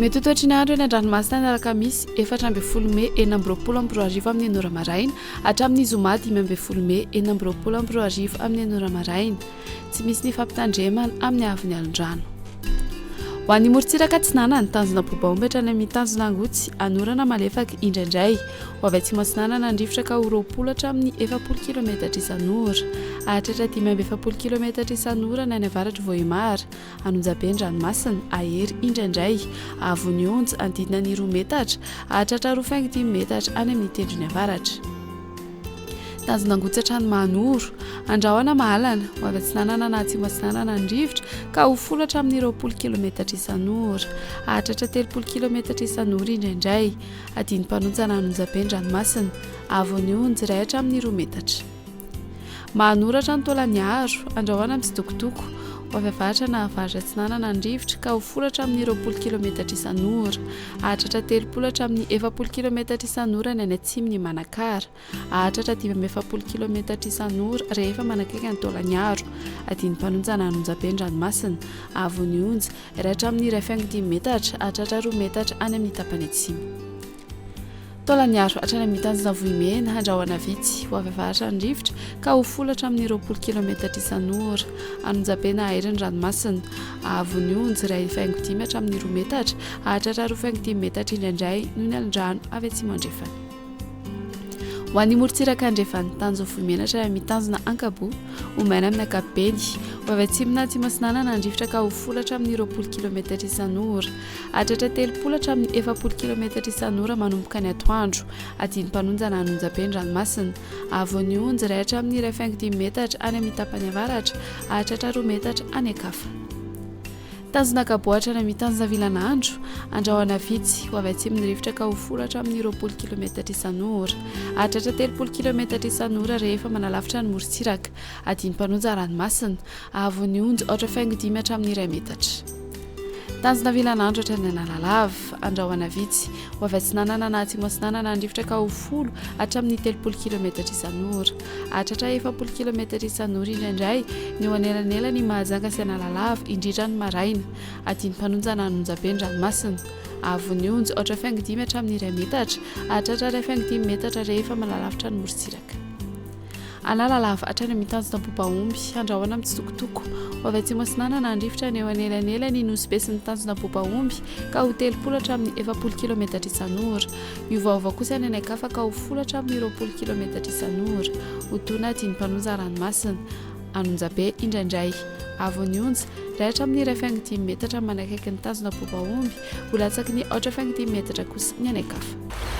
Mety ho toetry ny andro eny an-dranomasina ny alakamisy 14 mey 2026 amin'ny enina ora maraina hatramin'ny zoma 15 mey 2026 amin'ny enina ora maraina. Tsy misy ny fampitandremana amin'ny haavon'ny alon-drano. Ho an'ny morontsiraka atsinanana, tanjona Bobaomby hatrany amin'ny tanjona Angotsy, hanorana malefaka indraindray. Ho avy atsimo atsinanana ny rivotra ka ho 20 hatramin'ny 40 kilometatra isan'ora. Hahatratra 45 kilometatra isan'ora ny any avaratr'i Vohemar, Anonjabe ny ranomasina, hahery indraindray. Haavon'ny onja, hanodidina ny 2 metatra, hahatratra 2 faingo 5 metatra any amin'ny tendrony avaratra. Tanjona Angotsy hatrany Mahanoro. Andrahona Mahalana, ho avy atsinanana na atsimo atsinanana ny rivotra ka ho folo hatramin'ny 20 kilometatra isan'ora. Hahatratra 30 kilometatra isan'ora indraindray. Adino mpanontsana an'Onjabe ny ranomasina. Avo ny onja, iray hatramin'ny roa metatra. Mahanoro hatrany Taolagnaro, Andrahona mitsitokotoko. Ho avy avaratra na avaratra atsinanana ny rivotra ka ho folo hatramin'ny 20 kilometatra isan'ora. Hahatratra 30 hatramin'ny 40 kilometatra isan'ora ny any atsimon'i Manakara. Hahatratra 45 kilometatra isan'ora rehefa manakaiky an'i Taolagnaro. Adin'ny mpanonja na an'Onjabe ny ranomasina. Haavon'ny onja, iray hatramin'ny iray faingo dimy metatra, hahatratra roa metatra any amin'ny tapany atsimo. Taolagnaro hatrany amin'ny tanjona Vohimena, andrahona vitsy, ho avy avaratra ny rivotra ka ho folo hatramin'ny 20 kilometatra isan'ora. An'Onjabe na hahery ny ranomasina. Haavon'ny onja, iray faingo dimy hatramin'ny roa metatra, hahatratra roa faingo dimy metatra indraindray noho ny alin-drano avy atsimo andrefana. Ho an'ny morontsiraka andrefan'ny tanjona Vohimena hatrany amin'ny tanjona Ankaboa, ho maina amin'ny ankapobeny. Ho avy atsimo na atsimo atsinanana ny rivotra ka ho folo hatramin'ny 20 kilometatra isan'ora. Hahatratra 30 hatramin'ny 40 kilometatra isan'ora manomboka ny atoandro. Adino mpanonja na an'onjabe ny ranomasina. Haavon'ny onja, iray hatramin'ny iray faingo dimy metatra any amin'ny tapany avaratra, hahatratra roa metatra any an-kafa. Tanjona Kaboa hatrany amin'ny tanjona Vilanandro, andrahona vitsy, ho avy atsimon'ny rivotra ka ho folo hatramin'ny 20 kilometatra isan'ora. Hahatratra 30 kilometatra isan'ora rehefa manalavitra ny morontsiraka. Adino mpanonja ranomasina. Haavon'ny onja, aotra faingo dimy hatramin'ny iray metatra. Tanjona Vilanandro hatrany Analalava, andrahona vitsy, ho avy atsinanana na atsimo atsinanana ny rivotra ka ho folo hatramin'ny 30 kilometatra isan'ora. Hahatratra 40 kilometatra isan'ora indraindray ny eo anelanelan' i Mahajanga sy Analalava, indrindra ny maraina. Adino mpanonja na an'onjabe ny ranomasina. Haavon'ny onja, aotra faingo dimy hatramin'ny iray metatra. Hahatratra iray faingo dimy metatra rehefa manalavitra ny morontsiraka. Analalava hatrany amin'ny tanjona Bobaomby, andrahona mitsitokotoko. Ho avy atsimo atsinanana handrivotra ny eo anelanelan' i Nosy Be sy ny tanjona Bobaomby ka ho 30 hatramin'ny 40 kilometatra isan'ora. Miovaova kosa ny any an-kafa ka ho folo hatramin'ny 20 kilometatra isan'ora. Ho tona adin'ny mpanonja ranomasina. An'Onjabe indraindray. Haavon'ny onja, iray hatramin'ny iray faingo dimy metatra manakaiky ny tanjona Bobaomby, ho latsaky ny aotra faingo dimy metatra kosa ny any an-kafa.